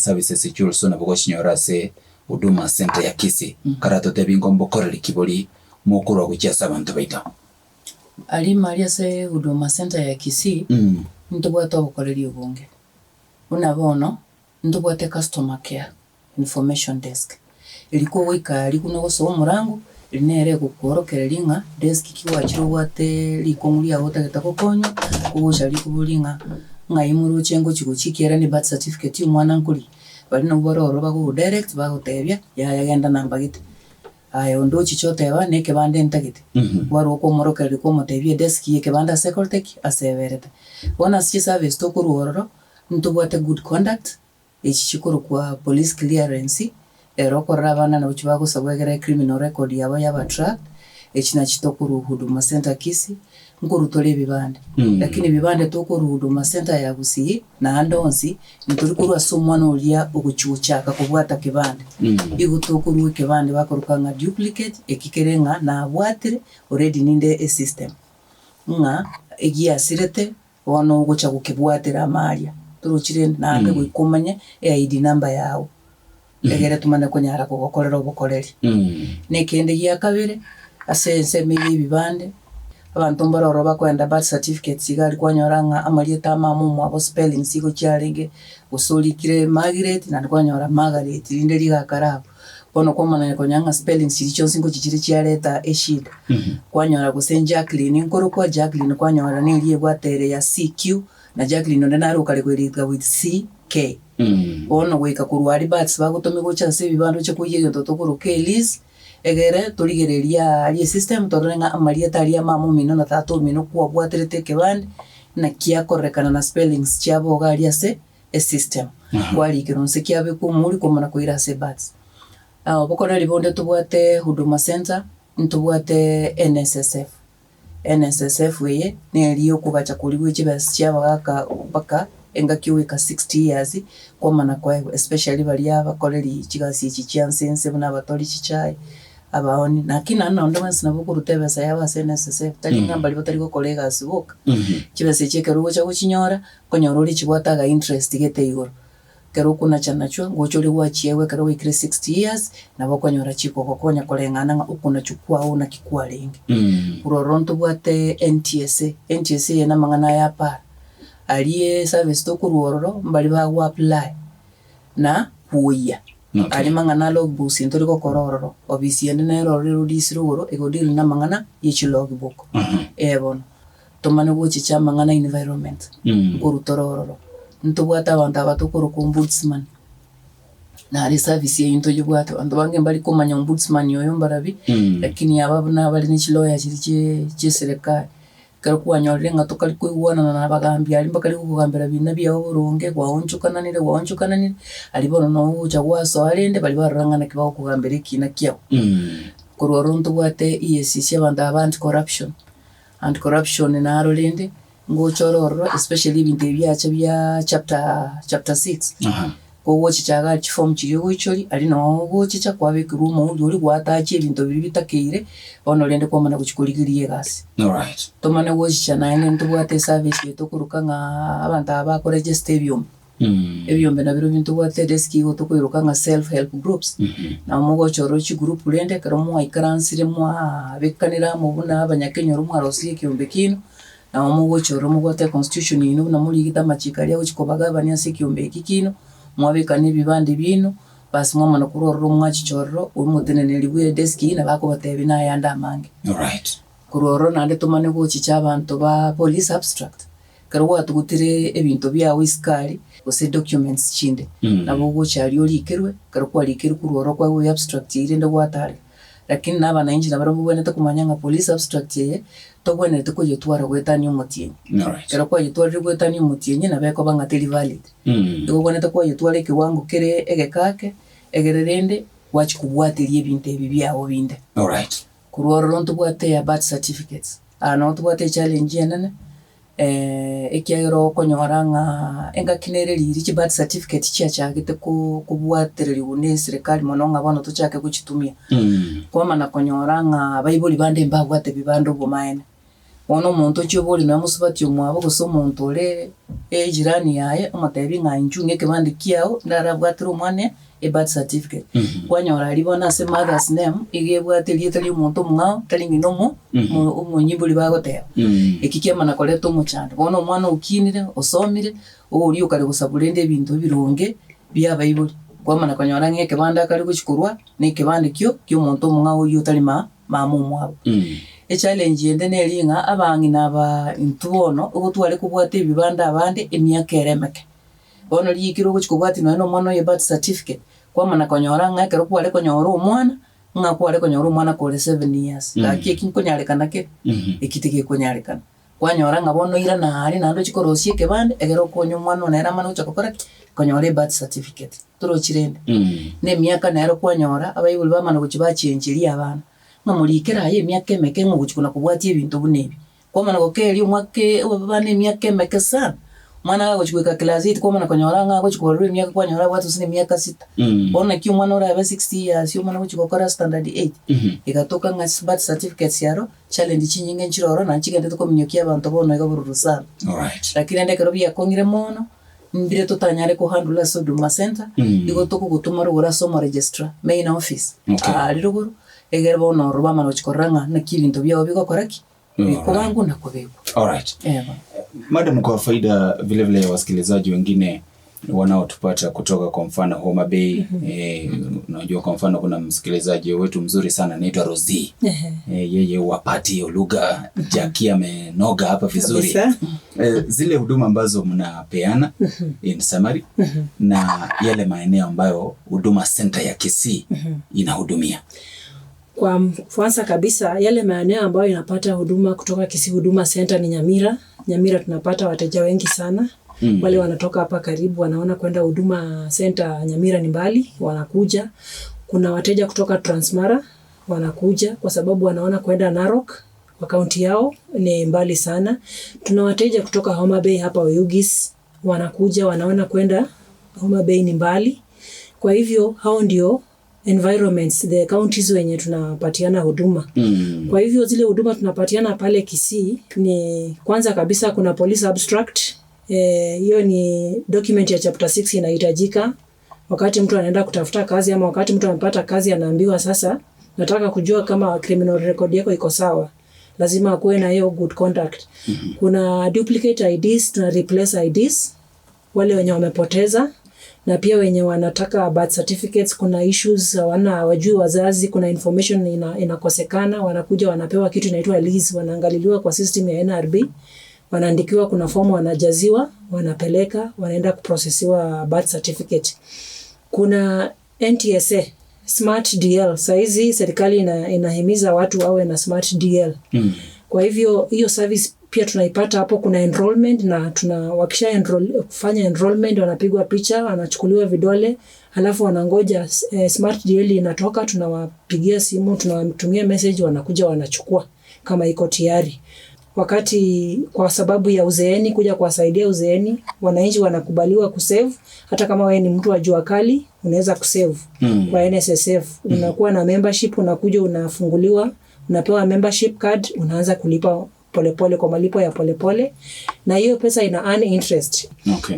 Services chionsi nabo ogochinyora ase Huduma Centre ya Kisii. Karatotebie ingo mbokoreri ki bori mokorwa gochia ase abanto baito? Aria ime aria ase Huduma Centre ya Kisii, ntobwate obokoreri obonge. Buna bono, ntobwate customer care information desk, eria kogoika aria buna ogosoa omorango, eri nere egokworokereria ng'a desk ki gwachire obwate rikong'u riago otagete gokonywa, ogocha aria okoboria ng'a ng'ai moroche ngochi gochia ekiagera ne birth certificate ya omwana nkoria, baria nabwo bare ororo bagogodirect bagotebia yaya genda namba gete. Aye onde ochiche oteba nekebande ntagete, kwarwa okomorokereria kwamotebia edesk ya ekebande ase ekorete ki? Ase eberete. Bono ase chiservice tokorwa ororo, ntobwate good conduct, echi chikorokwa police clearance, ero okorora abana nabo chibagosabwa egere criminal record yabo yaba tracked, echi nachi tokorwa Huduma Centre Kisii, nkorwa tore ebibande. Lakini ebibande tokorwa Huduma Centre ya Gusii, naende onsi, ntori korwa ase omwana oria ogochia gochaka kobwata kebande. Igo tokorwa ekebande bakoroka ng'a duplicate, eki kere ng'a nabwatire already ninde esystem, ng'a egiasirete Bono ogocha gokebwatera amaria, torochi rende naende goika omanye eID number yao, egere tomanye konyara kogokorera obokoreri. Na ekende gia kabere, ase ensemo eye y'ebibande, abanto mbare ororo bakoenda birth certificates iga aria kwanyora ng'a amarieta a mama omwabo spellings igo chiarenge, gose orikire Margaret naende kwanyora Margaret rinde rigakare abwo. Bono kwamanya konya ng'a spellings chiria chionsi ngochi chire chiareta eshida. Kwanyora gose Jacqueline nkorokwa Jacqueline kwanyora neria ebwate ere ya CQ na Jacqueline onde nare okare koerika with CK. Bono goika korwa aria births bagotomia gocha ase ebibanda oche koiyia egento tokoroka elease, egere torigererie aria esystem torore ng'a amarieta aria ya mama omino na tata omino kwabwaterete ekebande, naki akorekana na spellings chiabo iga aria ase esystem, kwarikerwa inse kiabekwa omori kwamana koira ase ebats. Obokoreri bonde tobwate Huduma Centre, ntobwate NSSF. NSSF eye neri okogacha koria gwe chibesa chia abagaka mpaka engaki ogoika 60 years kwamana koegwa especially baria abakoreri chigasi echi chia nse nse buna abatori chichae, abaoni. Lakini naende nonde bwensi nabo okoruta ebesa yabo ase NSSF tari ng'a mbaria batari gokora egasi boka. Chibesa echi ekero ogocha gochinyora, Okonyora ore chibwate aga interest gete igoro, ekero okonacha-nachwa, ngocha ore gwachiegwa ekero gwaikire 60 years, nabo okonyora chikogokonya koreng'ana ng'a okonachwa kwao naki kwarenge. Korwa ororo ntobwate NTSA, NTSA eye namang'ana aya apara, aria eservice tokorwa ororo, mbaria bago apply na kwoyia, Okay. aria mang'ana a logbooks ntori gokora ororo, obisi ende nere ororo erudisire igoro, ego deal namang'ana ye chilogbook, eh bono. Tomanye gochicha amang'ana environment, nkorwa tore ororo. Ntobwate abanto aba tokoroka ombudsman, nare eservice eyio ntoyebwate, abanto bange mbari komanya ombudsman oyo mbarabi, lakini aba buna bare ne chiloya chiria chie chia eserekari. Ekero kwanyorire ng'a tokari koigwanana na abagambi aria mbakari gokogambera bina biago boronge, gwaonchokananire gwaonchokananire, aria bono noo ogocha gwasoa rende baria barora ng'a naki bagokogambera ekina kiago. Korwa ororo ntobwate EACC abanto aba anti corruption. Anti corruption naro rende ngocha ore ororo especially ebinto ebi biacha bia chapter chapter 6 Aha. kogochicha iga chiform chiria ogoichoria aria noo ogochicha kwabekerwa omouri oria gwatachia ebinto biria bitakeire bono rende kwamana gochia korigeria egasi. Alright. Tomane gochicha naende ntobwate eservice eye tokoroka ng'aa abanto aba bakoregister ebiombe. Ebiombe nabirobio ntobwate edesk igo tokoiroka ng'a self help groups, nabo mogocha ororo chigroup rende ekero mwaikaransire mwabekanire amo buna abanyakenyoro mwarosirie ekiombe kiaino, nabo mogocha ororo mobwate econstitution yaino buna morigete amachiko aria agochi kobagabania ase ekiombe eki kiaino, mwabekana ebibande biaino, basi mwamana korwa ororo mwachicha ororo, omoteneneri bwa edesk eyio nabo akobatebia nayande amange. Alright. Korwa ororo naende tomane gochicha abanto ba police abstract. Ekero gwatugutire ebinto biao isiko aria, gose documents chinde, nabo ogocha aria orikerwe, ekero kwarikerwe korwa oro kwaigwa abstract eyio rende gwatarera. Lakini na abanainchi nabarabwo babwenerete komanya ng'a police abstract eye, tobwenereti koyetwara goetania omotienyi. Alright. Ekero kwayetwarire goetania omotienyi nabo ekoba ng'a teri valid. Igo obwenerete kwayetwara ekewango kere egeke ake, egere rende gwachia kobwateria ebinto ebi biao binde. Alright. Korwa ororo ntobwate ya birth certificates, aa nabo tobwate echallenge enene, ekiagera okonyora ng'a engaki nere riria chibirth certificate chiachagete ko- kobwatereriwa na eserekari mono ng'a bono tochake gochitumia. Kwamana konyora ng'a abaibori bande mbabwate bibande obomaene. Bono omonto ochia oboria nonya mosubati omwabo gose omonto ore ejirani yaye omotebi ng'a inchuo ng'a ekebande kiao ndarabwatere omwana ebirth certificate. Kwanyora aria bono ase mother's name iga ebwate erieta ria omonto omong'ao tari ng'ina omo omonyibori bagoteba. Eki kiamana koreta omochando. Bono omwana okinire, osomire, oria okare gosabwa rende ebinto ebironge bia abaibori, kwamana konyora ng'a ekebande akare gochia korwa na ekebande kio kia omonto omong'ao oyio otari ma mama omwabo. Echallenge ende neri ng'a abang'ina aba intwe bono igo tware kobwata ebibande abande emiaka ere emeke. Bono riikire ogochia kobwatia nonye na omwana oye birth certificate, kwamana konyora ng'a ekero kware konyora omwana, ng'a kware konyora omwana kore 7 years. Gaki eki nkonyarekana kere? Eki tigekonyarekana. Kwanyora ng'a bono oirana aria naende ochie korosia ekebande, ekero okonya omwana one nere amane gocha gokora ki? Konyora ebirth certificate. Torochi rende? Na emiaka nero kwanyora, abaibori bamana gochia bachencheria abana, ng'a morikere aye emiaka emeke ng'a ogochia kona kobwatia ebinto buna ebi. Kwamana gokeeria omwaka abana emiaka emeke sana, omwana gagochia goika class eight kwamana konyora ng'a agochia kobarora emiaka kwanyora abwate gose na emiaka sita. Bono naki omwana orabe 60 years omana gochia gokora standard eight, egatoka ng'a birth certificates aro, challenge chinyinge nchire ororo naende chigenderete kominyokia abanto bono iga bororo sana. Alright. Lakini rende ekero biakong'ire mono, mbire totanyare kohandle ase Huduma Centre, igo tokogotoma rogoro ase omoregistrar, main office, Okay. aaria rogoro, egere bono ororo bamana gochia korora ng'a naki ebinto biao bigokora ki? Bikobangwa na kobekwa. Alright. Eeh. Madam, kwa faida vile vile ya wasikilizaji wengine wanaotupata kutoka kwa mfano Homa Bay, eh, unajua kwa mfano kuna msikilizaji wetu mzuri sana anaitwa Rosie. Eh, yeye wapati hiyo lugha Jackie amenoga hapa vizuri. Kabisa. Eh, zile huduma ambazo mnapeana in summary na yale maeneo ambayo Huduma Center ya Kisii inahudumia. Kwa kwanza kabisa yale maeneo ambayo inapata huduma kutoka Kisii Huduma Center ni Nyamira. Nyamira tunapata wateja wengi sana. Wale wanatoka hapa karibu wanaona kwenda Huduma Center Nyamira ni mbali, wanakuja. Kuna wateja kutoka Transmara wanakuja kwa sababu wanaona kwenda Narok kwa kaunti yao ni mbali sana. Tuna wateja kutoka Homa Bay hapa Oyugis wanakuja wanaona kwenda Homa Bay ni mbali. Kwa hivyo hao ndio environments the counties wenye tunapatiana huduma. Kwa hivyo zile huduma tunapatiana pale Kisii ni kwanza kabisa kuna police abstract. Hiyo ni document ya chapter 6 inahitajika wakati mtu anaenda kutafuta kazi ama wakati mtu amepata kazi anaambiwa sasa nataka kujua kama criminal record yako iko sawa. Lazima akuwe na hiyo good conduct. Kuna duplicate IDs, tuna replace IDs wale wenye wamepoteza na pia wenye wanataka birth certificates. Kuna issues hawana, hawajui wazazi, kuna information inakosekana, wanakuja wanapewa kitu inaitwa lease, wanaangaliliwa kwa system ya NRB, wanaandikiwa, kuna fomu wanajaziwa, wanapeleka, wanaenda kuprocessiwa birth certificate. Kuna NTSA Smart DL. Saizi serikali inahimiza watu wawe na Smart DL. Kwa hivyo hiyo service pia tunaipata hapo. Kuna enrollment na tuna wakisha enroll, kufanya enrollment wanapigwa picha, wanachukuliwa vidole, halafu wanangoja Smart DL inatoka, tunawapigia simu, tunawatumia message, wanakuja wanachukua kama iko tayari. Wakati kwa sababu ya uzeeni, kuja kuwasaidia uzeeni, wananchi wanakubaliwa kusave. Hata kama wewe ni mtu wa jua kali, unaweza kusave kwa NSSF. Unakuwa na membership, unakuja unafunguliwa, unapewa membership card, unaanza kulipa polepole kwa malipo ya polepole, na hiyo pesa ina earn interest.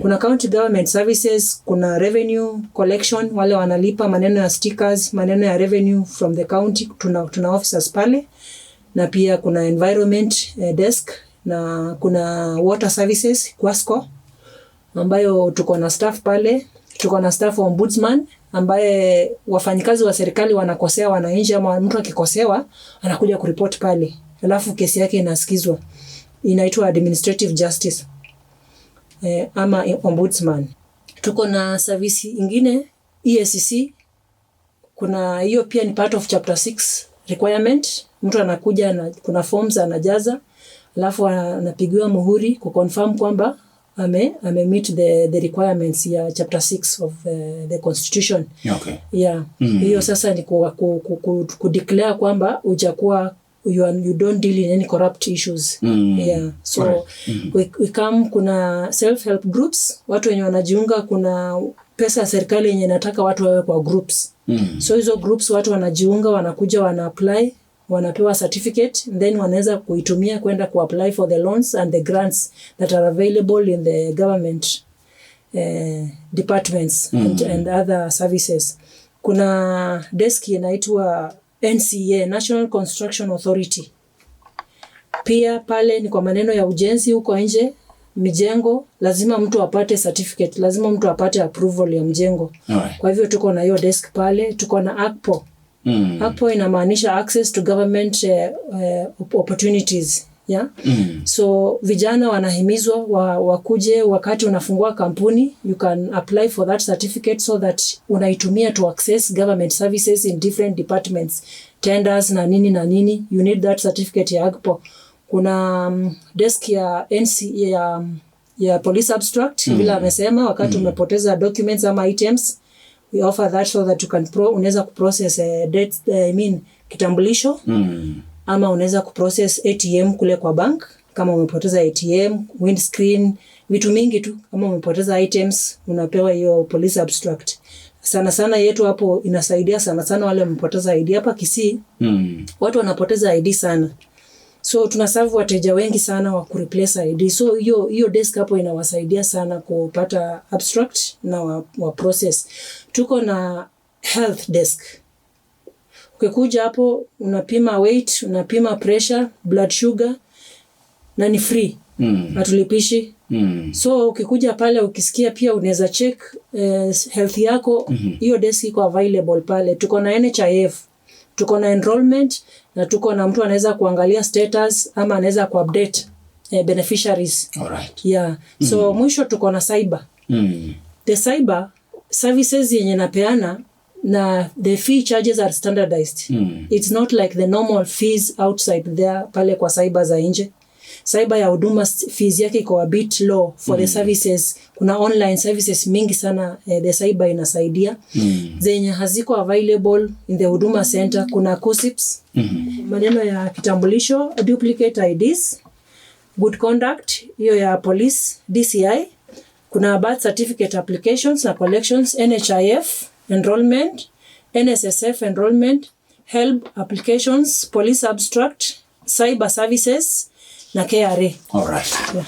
Kuna county government services, kuna revenue collection, wale wanalipa maneno ya stickers, maneno ya revenue from the county, tuna officers pale, na pia kuna environment desk na kuna water services Kwasco, ambayo tuko na staff pale. Tuko na staff ombudsman ambaye wafanyikazi wa serikali wanakosea wananchi ama mtu akikosewa anakuja kuripoti pale, alafu kesi yake inasikizwa, inaitwa administrative justice ama ombudsman. Tuko na service ingine EACC, kuna hiyo pia ni part of chapter 6 requirement. Mtu anakuja na kuna forms anajaza, alafu anapigiwa muhuri kuconfirm kwamba ame meet the requirements ya chapter 6 of the constitution. Yeah. Hiyo sasa ni ku declare kwamba hujakuwa you don't deal in any corrupt issues. Yeah. So we come, kuna self help groups, watu wenye wanajiunga, kuna pesa ya serikali yenye inataka watu wawe kwa groups. So hizo groups watu wanajiunga, wanakuja wana apply. wanapewa certificate then wanaweza kuitumia kwenda kuapply for the loans and the grants that are available in the government departments and other services. Kuna desk inaitwa NCA, National Construction Authority. Pia pale ni kwa maneno ya ujenzi huko nje, mijengo, lazima mtu apate certificate, lazima mtu apate approval ya mjengo. Alright. Kwa hivyo tuko na hiyo desk pale, tuko na ACPO. ACPO inamaanisha access to government opportunities. Yeah? So vijana wanahimizwa wakuje wakati unafungua kampuni, you can apply for that certificate so that unaitumia to access government services in different departments, tenders na nini na nini. You need that certificate ya AGPO. Kuna desk ya NC, ya police abstract vile amesema wakati umepoteza documents ama items, we offer that so that you can unaweza kuprocess date, I mean kitambulisho ama unaweza kuprocess ATM kule kwa bank kama umepoteza ATM, windscreen, vitu mingi tu. Kama umepoteza items unapewa hiyo police abstract. Sana sana yetu hapo inasaidia sana sana wale wamepoteza ID. Hapa Kisii watu wanapoteza ID sana, so tunaserve wateja wengi sana wa kureplace ID. So hiyo desk hapo inawasaidia sana kupata abstract na wa process. Tuko na health desk. Ukikuja hapo unapima weight, unapima pressure, blood sugar na ni free. Hatulipishi. So ukikuja pale ukisikia pia unaweza check health yako. Hiyo desk iko available pale. Tuko na NHIF, tuko na enrollment na tuko na mtu anaweza kuangalia status ama anaweza kuupdate beneficiaries. Alright. Yeah. So mwisho tuko na cyber. The cyber services yenye napeana na the fee charges are standardized. It's not like the normal fees outside there pale kwa cyber za nje. Cyber ya huduma fees yake iko a bit low for the services. Kuna online services mingi sana the cyber inasaidia. Zenye haziko available in the Huduma Center. Kuna KUCCPS, maneno ya kitambulisho, duplicate IDs, good conduct, hiyo ya police, DCI. Kuna birth certificate applications na collections, NHIF enrollment, NSSF enrollment, HELB applications, police abstract, cyber services na KRA. All right. Yeah.